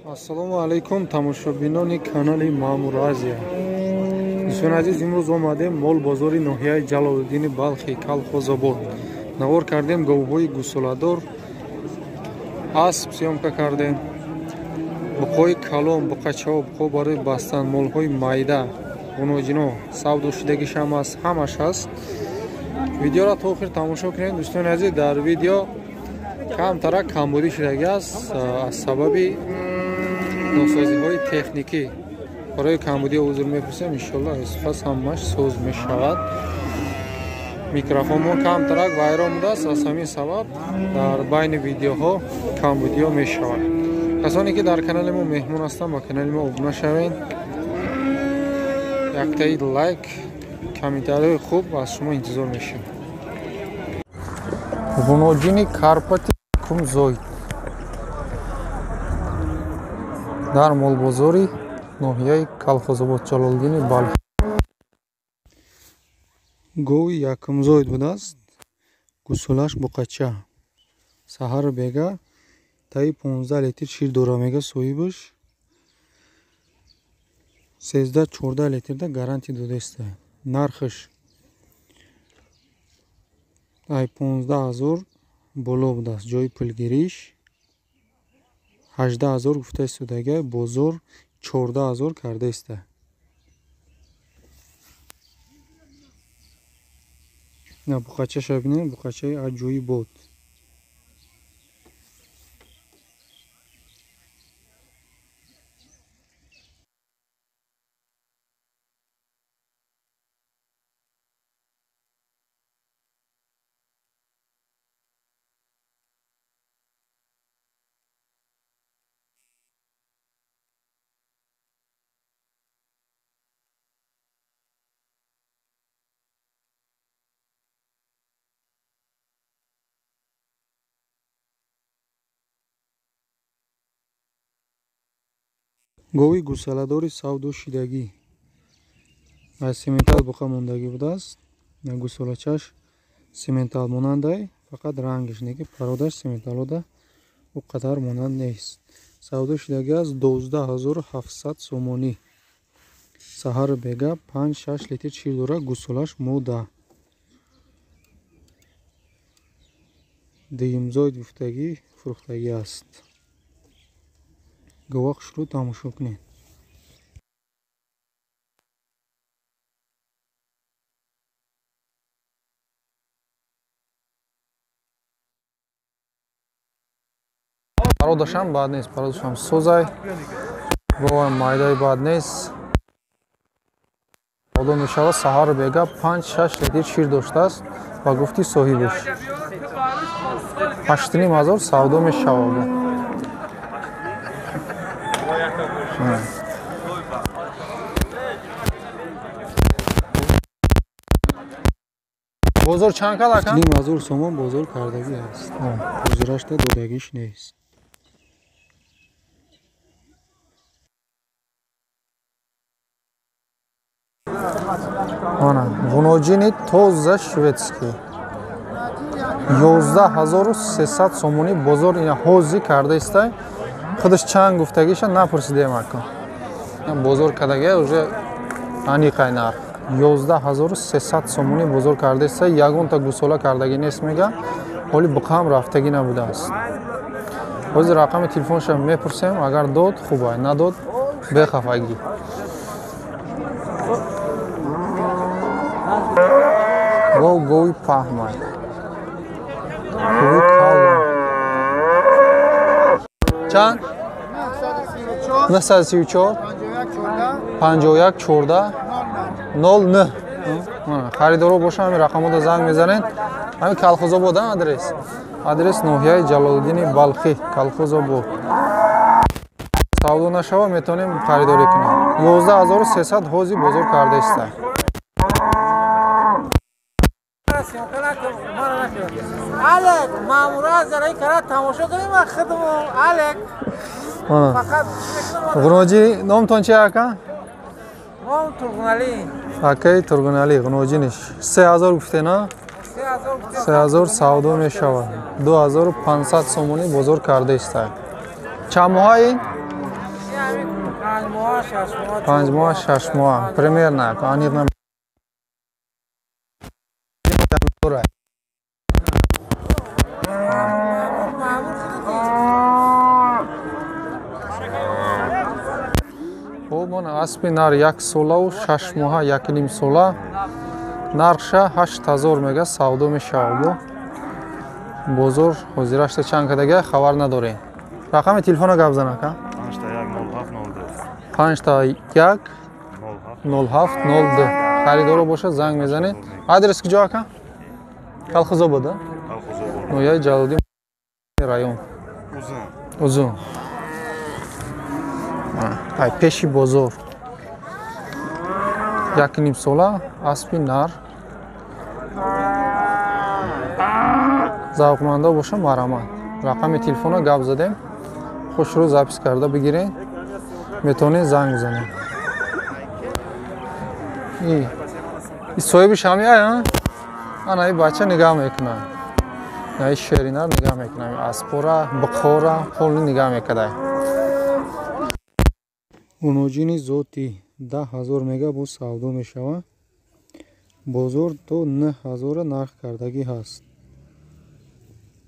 Ассалому алайкум тамошобинони канали Маъмур Азия. Дӯстони азиз, имрӯз омадем мол бозори ноҳияи Ҷалолиддини Балхи, Калхозобод. Навор кардем говҳои гусоладор, асп съёмка кардем, буқҳои калон, буқачаҳо, буқҳо барои бастан, молҳои майда, гуноҷино, савдо шудагишам аст, ҳамаш ҳаст. Видеоро то охир тамошо кунед дӯстони азиз. Дар видео камтарак камбудӣ шудагӣ аст аз сабаби носозиҳои техникӣ. Барои камбудиҳо узр мепурсем, иншоаллоҳ пас ҳамааш соз мешавад. Микрофонмо камтарак вайрон будааст, аз ҳамин сабаб дар байни видеоҳо камбудиҳо мешавад. Касоне ки дар канали мо меҳмон ҳастанд, ба канали мо обуна шавед, яктаи лайк, комментариҳои хуб аз шумо интизор мешавем. Гуноҷини Карпати Кумзой дар молбозори ноҳияи Калхозобод, Ҷалолиддини Балх. Гови якумзоид будааст, гусолаш буқача. Саҳар бега таи 15 литр шир дора мега соҳибаш. 13-14 литрда гарантия додаиста. Нархаш ай 15 000 боло будааст. Ҷои пулгириш 18 000 гуфта истодага, бозор 14 000 карда иста. На буқачаша бинем, буқачаи аҷоиб буд. Гови гусаладори савдошидагӣ аз сементал буқа мондагӣ будааст. Гусолачаш сементал монандай, фақат рангаш неки пародаш сементалода ӯ қадар монанд нест. Савдо шудагӣ аз 12 700 сомонӣ. Саҳар бега 5-6 литр шир дора, гусолаш мода. Дуюмзоид гуфтагӣ фурӯхтагӣ аст. Гова хушрӯ тамошо кунед. Пародашам бад нест, пародашам созай. Гова майдаи бад нест. Савдо мешавад саҳар бега 5-6 литр шир доштааст ба гуфти соҳибаш. 8 500 савдо мешавад. Бозор чанд кад ака? 5000 сомон бозор кардагӣ аст. Ҳозирашда додагиш нест. Ана, гуноҷини тоза шведский. 11 300 сомонӣ бозор ина ҳозир карда истай. Худаш чанд гуфтагиша напурсидем ака. Бозор кардагия уже аниқай нарх. 11 300 сомонӣ бозор карда истай, ягонта гусола кардагӣ нест мега. Ҳоли буқаам рафтагӣ набудааст. Ҳозир рақами телефонша мепурсем, агар дод хубай, надод бехафагӣ. Гов гови паҳмай. Гови калон. Чанд? 934 51 14 09. Харидоро боша ҳамин рақамҳода занг мезанед. Ҳамин Калхозобод адрес. Адрес ноҳияи Ҷалолиддини Балхӣ, Калхозобод. Савдо нашава метавонем харидорӣ кунем. 11 300 ҳозир бозор карда иста. Алек, маъмура зараи кара тамошо кунем худмо, Алек. Фақат Ғуноҷи номтон чи ака? Ном Тургунали. Акаи Тургунали, ғуноҷиниш. 3000 гуфте на? 3000 савдо мешавад. 2500 сомонӣ бозор карда истад. Чанд моҳа ин? 5 моҳ 6 моҳ примерно аниқ на. Хуб, ман аспи нар 1 солаву 6 моҳа 1.5 сола нархша 8000 мега савдо мешавад. Бозор ҳозирашта чанд кадага хабар надорем. Рақами телефона гап зан ака. 5 1 07 02. Харидоро бошад занг мезанед. Адрес куҷо ака? Колхозобод, да? Ноҳияи Ҷалолиддин район. Узун. Ай пеши бозор. 1.5 сола аспи нар. Завқмандо боша марҳамат. Рақами телефона гап задем. Хушрӯ запис карда бигиред. Метавонед занг бизанед. И соҳиби шами ай, а? Ана ин бача нигаҳ мекунад. Ин шеринар нигаҳ мекунад. Аспора, бухора, полни нигаҳ мекунад. Уноҷини зоти 10000 мега бо савдо мешавад. Бозор то 9000 нарх кардагӣ ҳаст.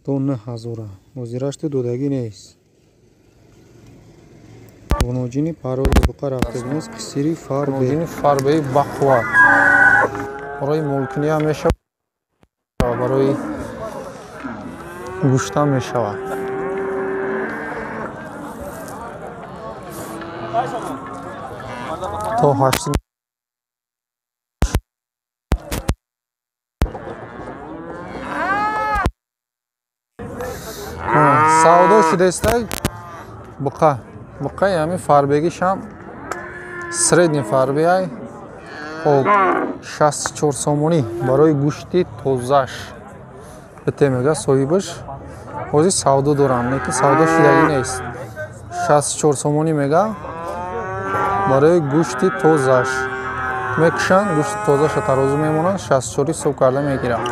То 9000. Ҳозирашти додагӣ нест. Уноҷини пароди буқа рафтагӣ нест. Қисири фарбе. Уноҷини фарбеи бақувват. Барои молкунӣ ҳам мешавад, барои гӯштам мешавад. То 8 савдо шудестай буқа. Буқаи ҳамин фарбегишам средний фарбеай. Хоб 64 сомонӣ барои гӯшти тозаш. Бите мега соҳибаш. Ҳозир савдо дорам, лекин савдо шудагӣ нест. 64 сомонӣ мега барои гӯшти тозаш. Мекушанд, гӯшти тозаша тарозу мемонанд, 64 ҳисоб карда мегиранд.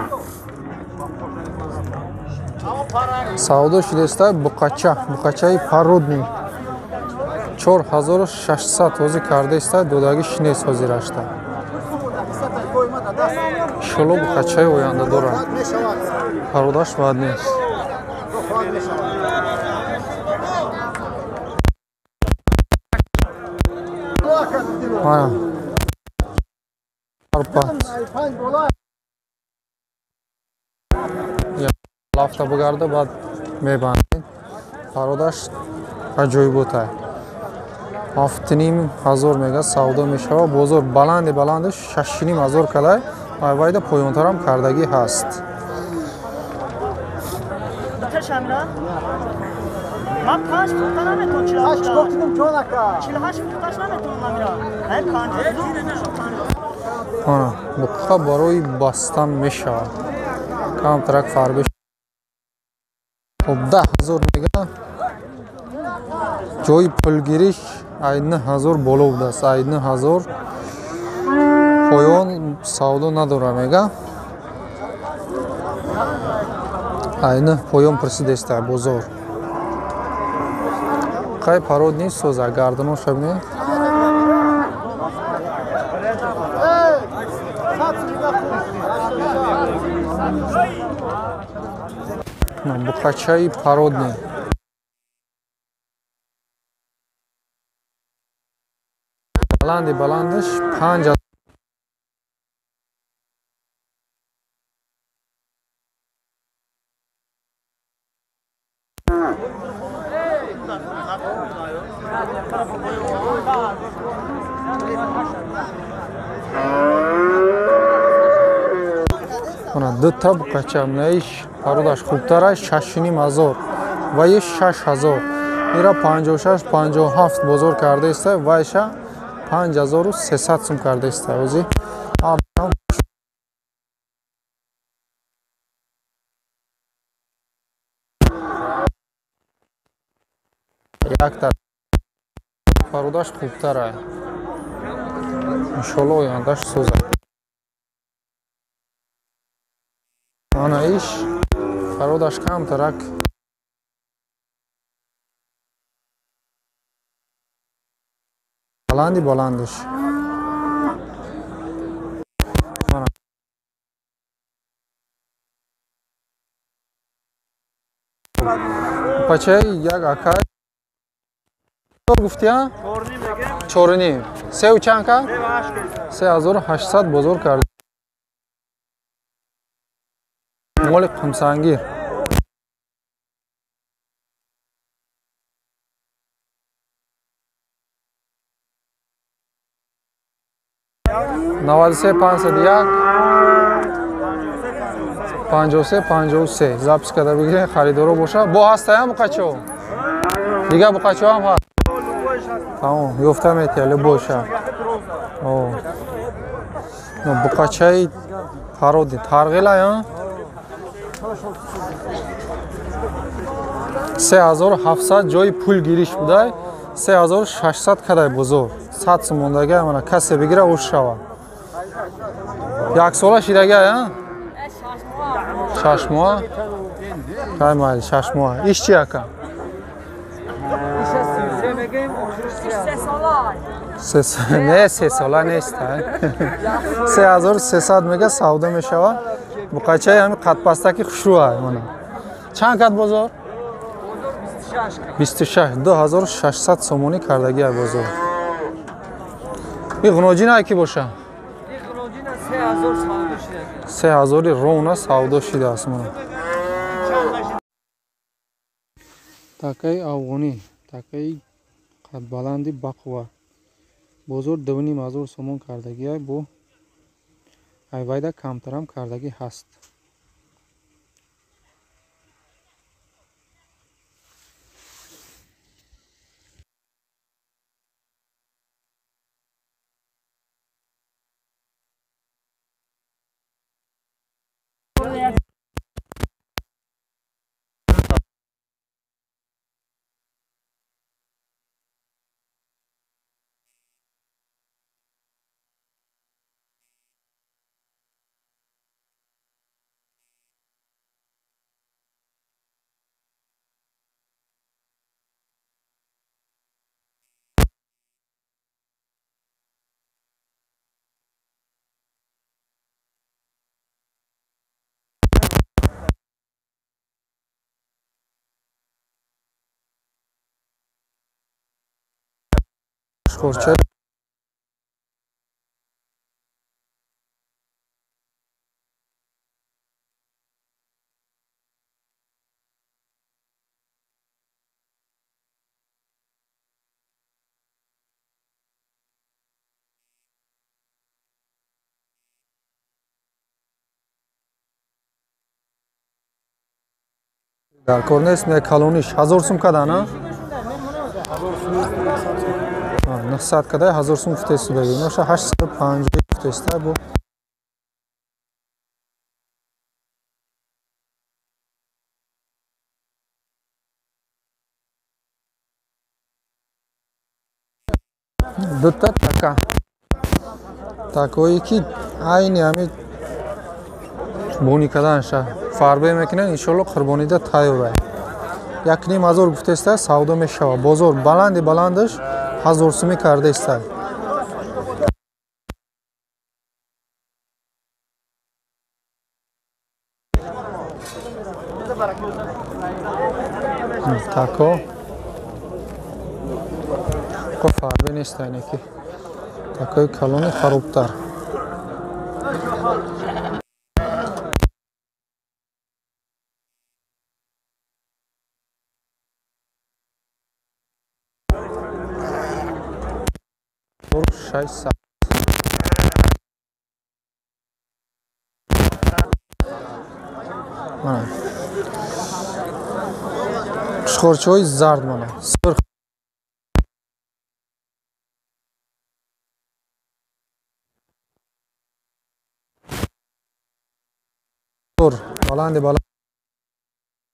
Савдо шудестай буқача, буқачаи пародний. 4600 ҳозир кардаистай, додагиш нест ҳозирашта. Иншолло буқачаи оянда дорад. Пародаш бад нест. Ана. Арпат. Лафта бугарда баъд мебандед. Пародаш аҷоиботай. 7500 мега савдо мешавад. Бозор баланди баланди 6500 калай. Айвайда поёнтарам кардагӣ ҳаст. Ман 5 фурӯхта наметавонам, 48 фурӯхташ наметавонам. Ана, буққа барои бастан мешавад. Камтарак фарбе. Хоб 10000 мега ҷои пулгириш ай 9000 боло будааст. Ай 9000 поён савдо надора мега. Ай 9 поён пурсидеста бозор. Қай парод нест соза гардоноша бинед. Буқачаи пародний. Баланди баландаш 5 Ана дута буқача наиш пародаш хубтараш 6500 ва 6000. Ира 56 57 бозор кардаиста, вайша 5300 сум кардаиста. Ози якта пародаш хубтара. Иншолло ояндаш созад. Ана иш пародаш камтарак. Баланди баландаш. Мана. Пачаи як акай гуфтия? 4.5. Сеу чанд ка? 3800 бозор кард. Моли қумсангир. 93 501 53 53 запис карда бигиред, харидоро боша. Бо ҳастаям буқачо? Дига буқачо ҳам ҳаст. Тамом, ёфта метия любойша. Буқачаи пароди тарғила, 3700 ҷои пул гириш будай, 3600 кадай бозор. 100 сум мондага, мана касе бигира уш шава. Як сола шидага, а? 6 моҳ. Кай майли 6 моҳ. Иш чи ака? Не, 3 сола нест. 3300 мега савдо мешава. Буқачаи ҳами қадпастаки хушрӯ мана. Чанд кад бозор? 26. 2600 сомонӣ кардагиа бозор. И ғуноҷина ки боша? 3000 рона савдо шидааст мана. Такаи афғонӣ, такаи қадбаланди бақва. Бозор 2500 сомон кардагиа, бо айвайда камтарам кардагӣ ҳаст. Шхорча дар кор нест, не калониш 1000 сум кадана? 900 кадай 1000 сум гуфтесудаги. Ноша 850 гуфтеста бо. Дута така. Такое ки айни ҳами бони каданша фарбе мекунанд, иншоалло қурбонида тайёр. 1500 гуфтеста савдо мешава. Бозор баланди баландаш 1000 сумӣ кардаиста. Тако ко фарбе нест, айне ки такои калони харобтар. Мана Шхорчаҳои зард мана. Сурх. Баланди баланд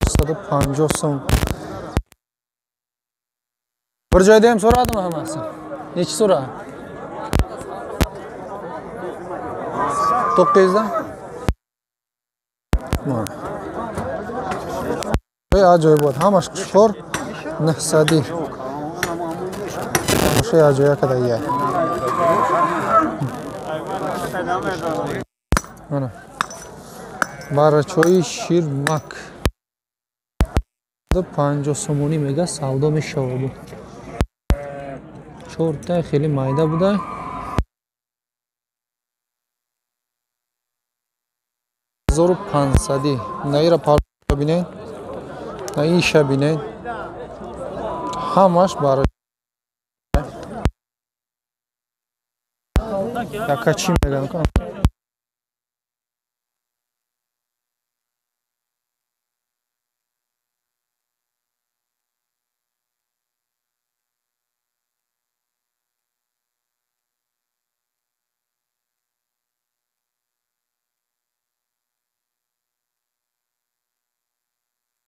150 сум. Bir joyda ham so'radimi hammasi? Nechi so'radi? 900 dan? Mana. Ajoyibot. Ҳамаш қушқор 900. Тамошо якҷоя кардагия. Мана барачои ширмак 50 сомонӣ мега савдо мешавад. Чорта хеле майда буда. 1500. Наира пар бинед, на иша бинед, ҳамаш бара яка чӣ мегӯям?